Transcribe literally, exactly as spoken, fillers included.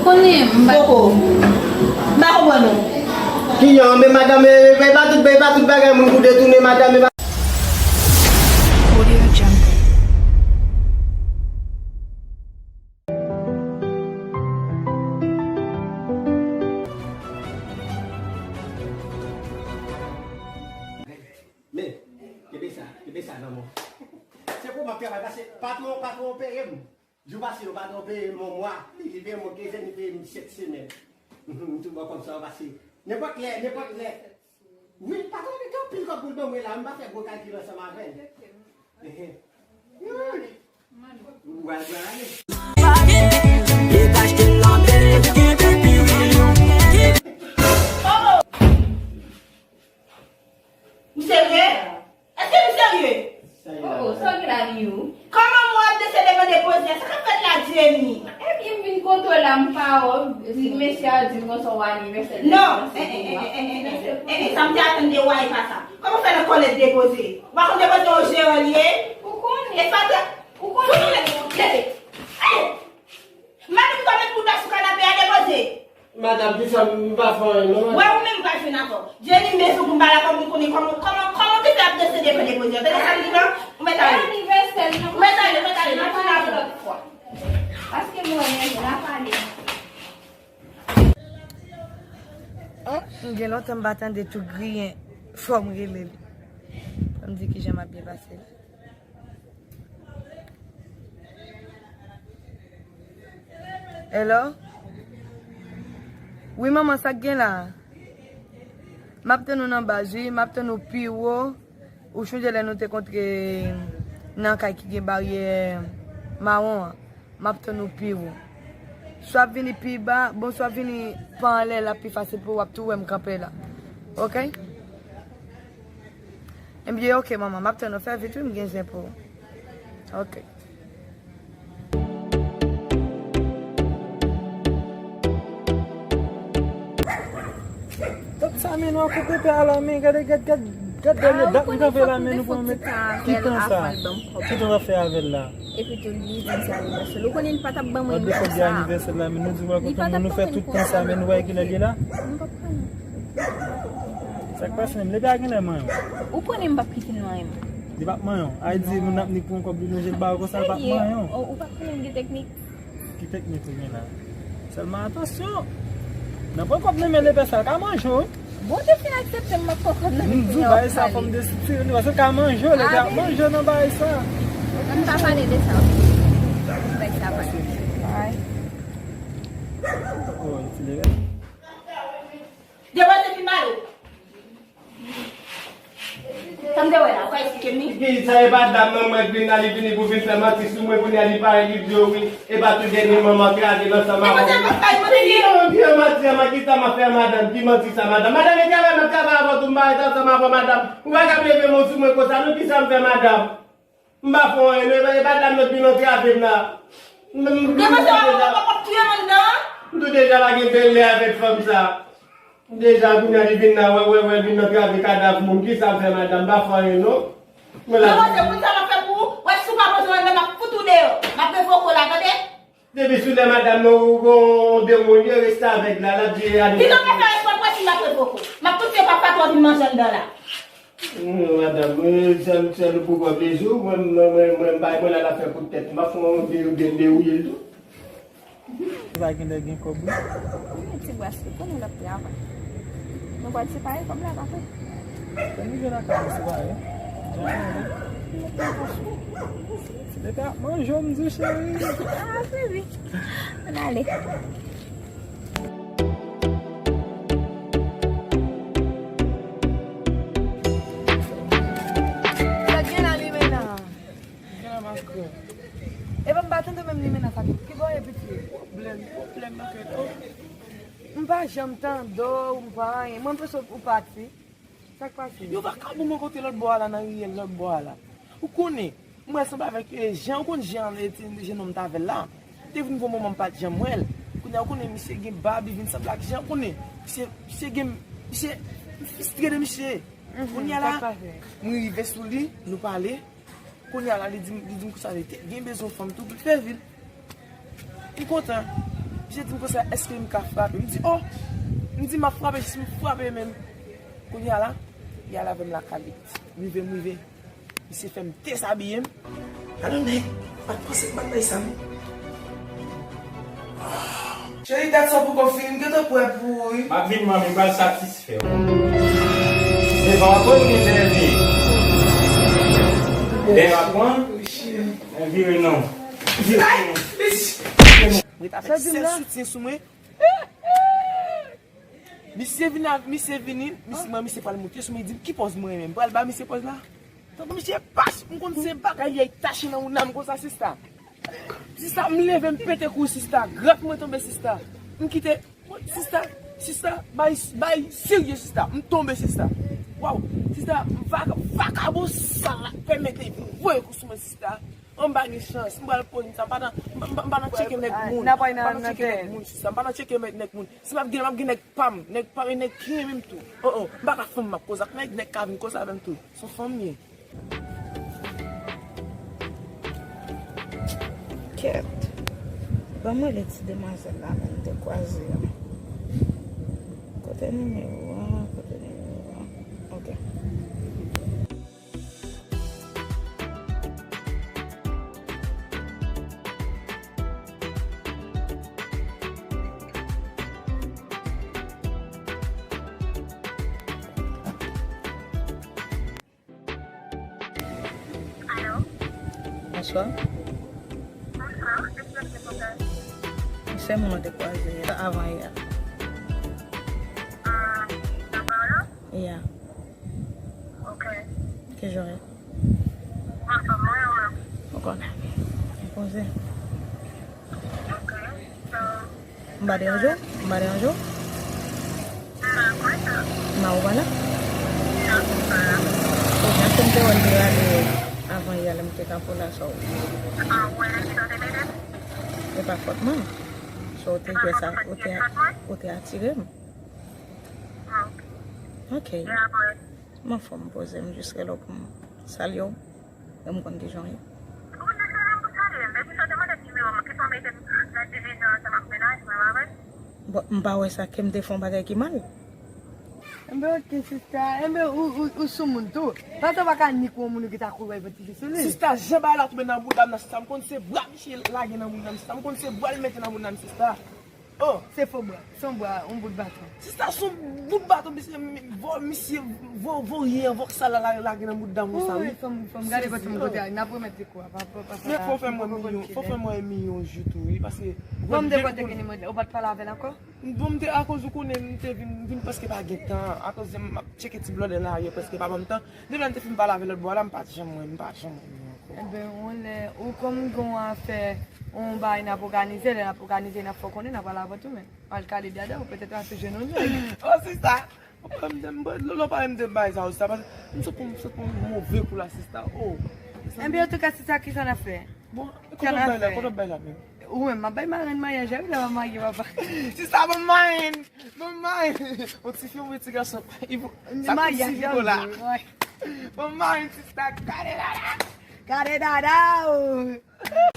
Konnen m pa Poko. M pa konprann ou. Kijan, men madanm, e, e pa tout, e pa tout bagay moun pou detounen madanm, e pa Audio Jungle. Men, kenbe sa, kenbe sa nan men w. Se pou m ap travay, paske patwon, patwon peye m. Jou pase yo pa twonpe, yon mwa, li, li peye m yon kenzen, li peye m sèt semèn. M tou ba w kòb sa yo pase. Nenpòt lè, nenpòt lè. Wi, patwon mete anpil kòb pou l ban mwen la, m pa fè gwo kalkil ansanm avè l. Ehe. Wi. Ou pral, pral ale. Li t achte l nan Beliv, kenbe pi wi. Ou serye? Èske nou serye? Oh, oh, sa w gen la, Liou? Kòman mwen ap deside mande poze? Sa k ap fèt la, Jenny? Ebyen, m vin kote w la, m pa wè w. Si mesye a di m konsa w anivèsè. Non, eh, eh, sa m te atann de w a, e pa sa. Kòman fè nan kòlèt depoze? Ou pa konn depoze yon jeran li ye? Ou konnen. E pa te, ou konnen. Fout ou lete. Hey! Madanm, ou pa met bouda sou kanape a depoze. Madanm, kisa m pa fè anyen non, madanm. Wè, ou menm pral jwenn avè w. Jenny, m bezwen pou m pale avè w, pou m konnen kòman, kòman, kòman w te fè ap deside fè depoze. Tande sa m di w lan? Ou mèt ale. Anivèsè l, non. Ou mèt ale, ou mèt ale. N ap pale lòt fwa. Paske m wè nèg la pale. Oh, m gen lontan m pa tande tou griyen. Fò m rele l. Fò m di kijan m ap byen pase l. Hello? Wi, manman, sa k gen la? M ap tann ou nan baz, wi, m ap tann ou pi wo. Ou chonje lè nou te kontre nan kay ki gen baryè mawon an? M ap tann ou pi wo. Si w ap vini pi ba, bon, si w ap vini pa anlè la, pi fasil pou w ap tou wè m kanpe la. Oke? Ebyen, oke, manman, m ap tann ou. Fè vit, wi, m gen zen pou ou. Oke. Tèt sa men nou a koupe pè a la, men gade, gade, gade, gade dènye dat m kanpe la, men nou pran met ki tan sa? Ki tan w ap fè avè l la? Epi tou li di m se anivèsè l. Ou konnen li pa t ap ban mwen yon kòb sa. Anivèsè l la, men nou di w a koupe, men nou fè tout tan sa, men nou wè kilè l ye la? M p ap pale. Sa k pase menm? Lè pa gen lè manyen w. Ou konnen m p ap kite l manyen m. Li p ap manyen w. A di moun ap nik pran kòb li lonje l ba w konsa, l p ap manyen w. Ou pa konnen m gen teknik. Ki teknik ou gen la? Sèlman atansyon. Nan pran kòb nan men lepè sa, l ka manje w, wi. Bon, te fin aksepte m, m ap pran kòb nan men. M di w bagay sa, fò m desitire li, paske l ka manje w, lepè ap manje w nan bagay sa. Ann pa pale de sa, oke? Bagay sa pase. Ay. Oh, ti lepè. Depoze pi mal ou. Sa m te wè la, ou ka eksplike m li? Ki sa e pa dam nan mwen k vin la, li vini pou vin fè manti sou mwen, kounye a li parèt, li di yo wi, e pa tou dènye manman krate l ansanm avè w. Ki manti a m ap fè, manti? Ki manti a m ap, ki sa m ap fè madanm? Ki manti sa madanm? Madanm, e travay m ap travay avè w tou, m pa ret ansanm avè w madanm. Ou pa ka leve men w sou mwen konsa non, ki sa m fè madanm? M pa fè w anyen non, e pa, e pa dam nan k vin antrave m la. M, m, m, Depoze w, w ap touye m anndan an? M tou deja pa gen bèlè avèk fanm sa. M deja kounye a li vin la, wè, wè, wè, l vin antrave kadav moun. Kisa m fè madanm? M pa fè anyen non. Mwen la. Depoze, konn sa m ap fè pou ou? Wè, si w pa poze w anndan, m ap fout ou deyò. M ap revoke w la, tande? Depi sou lè madanm nan ou gon demonye, reste avèk la, l ap di anivèsè. Piton pa fè respè, wè si m ap revoke w. M ap tout se papa w vin manje anndan la. Non, madanm, mwen, sèl, sèl ou pou pran plezi w, mwen, mwen, mwen, mwen, m pa, mwen la, l ap fè kout tèt, m ap fè yon de, de, dewoule l tou. Ou pa gen lè gen kòb, wi. Mwen ti bras li, konnen l ap travay. Nou pral separe kòb la, pa fè. Lè nou rive lakay nou separe. Leta ap manje w, m di w, cheri. Ah, cheri. Ann ale. Sa gen la, Limena? Gen la, ma frè. Epa, m pa tande menm Limena sa ki, ki bò ye piti? Pwoblèm, pwoblèm nan kèt, oh. M pa janm tande w, m pa anyen. Mwen, m panse w pati. Sa k pase? Yon vakabon mwen kote lòt bò a la, nan riyèl lòt bò a la. Ou konnen, mwen sanble avèk, eh, Jean, ou konn Jean, eh, ti jennonm t avè l la. Te vin gon moman m pa t janm wè l. Kounye a, ou konnen, misye gen bab, li vin sanble ak Jean, ou konnen. Misye, misye gen, misye, m fristre de misye. Mhm, kounye a la, sa k pase? M rive sou li, nou pale. Kounye a la, li di m, li di m konsa, li te gen bezwen fanm tou pou l fè vi l. M kontan. Misye di m konsa, èske m ka frape? M di, oh! M di, m ap frape, jis m frape menm. Kounye a la, li al avè m lakay li. Rive m rive. Misye fè m dezabiye m. Alò nèg, m pa t panse m pa t bay sa m. Cheri, dat sa poko fini, m gentan prè pou ou wi. M ap vin manmi, m pral satisfè w. Devan w ap pran, ou gen dèyè vire? Dèyè w ap pran? Men vire non. Vire non. Ret avèk sèl soutyen sou mwen. Misye vini, misye vini, misye, mwen, misye pral monte sou mwen, li di m ki pòz mwen renmen. M pral ba misye pòz la. Tankou misye pas, m konn se bagay li ay tache nan moun nan m konsa, sista. Sista, m leve, m pete kouri, sista. Grap mwen tonbe, sista. M kite, sista, sista, bay, bay serye, sista. M tonbe, sista. Waw, sista, vaka, vakabon sal la pèmèt li voye kou sou mwen, sista. An m pa gen chans, m pral pran sa, m pa nan, m pa, m pa, m pa nan tcheke nèg moun, m pa nan tcheke nèg moun, sista, m pa nan tcheke nèg moun. Si m ap gen, m ap gen nèg pa m, nèg pa m, e nèg ki renmen m tou. Oh, oh, m pa ka fanm m ap koze ak nèg, nèg ka vin koze avè m tou. Se yon fanm m ye. Kèt. Ban m rele ti demwazèl la, men m te kwaze a. Kote nimewo a? Kote nimewo a? Ok. Alo? Bonswa. Bonswa, se kiyès ki pou fè? Se moun nou te kwaze avan yè. Ah, nan ba la? Yeah. Ok. Ki jan w ye? Anfòm, mwen, ou menm? Ou konnen. Poze. Ok. So, m pa deranje w? M pa deranje w? M pa kwè sa. M pa ou pa la? Non, m pa la. Poze, èske m te wè l te rale avan yè lè m te ka pou la sa w? Ah, ou wè lè m te mete? E pa fòt mwen. So, ou te fè sa, ou te, ou te atire m. Ah, ok. Ok. E apre? M anfòm, poze, m jis rele w pou m salye w. E m konn ki jan w ye. Ou te salye m pou salye m. Depi sa w te mande nimewo m, ki sa w mete m nan divizyon ansanm ak mennaj mwen, pa vre? Bon, m pa wè sa ke m te fè yon bagay ki mal. Enben, ok, sista. Enben, ou, ou, ou sou moun tou. Pandan w pa ka ni kou yon moun ou gentan kouri bay vant sou li. Sista, jan bagay la tonbe nan bouda m nan, sista, m konn se bra misye lage nan bouda m, sista. M konn se bra l mete nan bouda m, sista. Oh! Se fo bra. Se yon bra, yon bout baton. Sista, se yon bout baton, misye, mi-, vo-, misye, vo-, voryen, vòksal la, la, lage nan bout dam konsa, wi. Wi, fò m, fò m gade kote m kote a, n ap remèt li kou a, pa, pa, pa, pa, fò fè mwen milyon, fò fè mwen milyon jou tou, wi, paske. Bon, m te konte ki nimewo l, ou pa t pale avè l ankò? Bon, m te, akoz ou konnen, m te vin, vin prèske pa gen tan, akoz m ap tcheke ti blòdè la, yo prèske pa ban m tan. Depi lè m te fin pale avè l lòt bò a la, m pa t janm wè, m pa t janm wè li ankò. Enben, yon lè, ou kòm gen yon afè, yon bagay n ap òganize, lè n ap òganize, n ap fè w konnen, n ap pale avè w tou, men. Al kale dada w, petèt w a sou jenou l. Oh, sista! Ou pa m, m, lè w pale m de bagay sa yo, sista, paske m sot pou, m sot pou move kou la, sista. Oh! Enben, antouka, sista, kisa n ap fè? Bon, kote w bay la, kote w bay la menm? Ou menm, m ap bay marenn maryaj la, wi, lè m ap marye, papa. Sista, ban m marenn! Ban m marenn! Yon ti fi, yon ti gason. Sa kou ti fi la. Ban m marenn, sista, gade dada! Gade dada, oh!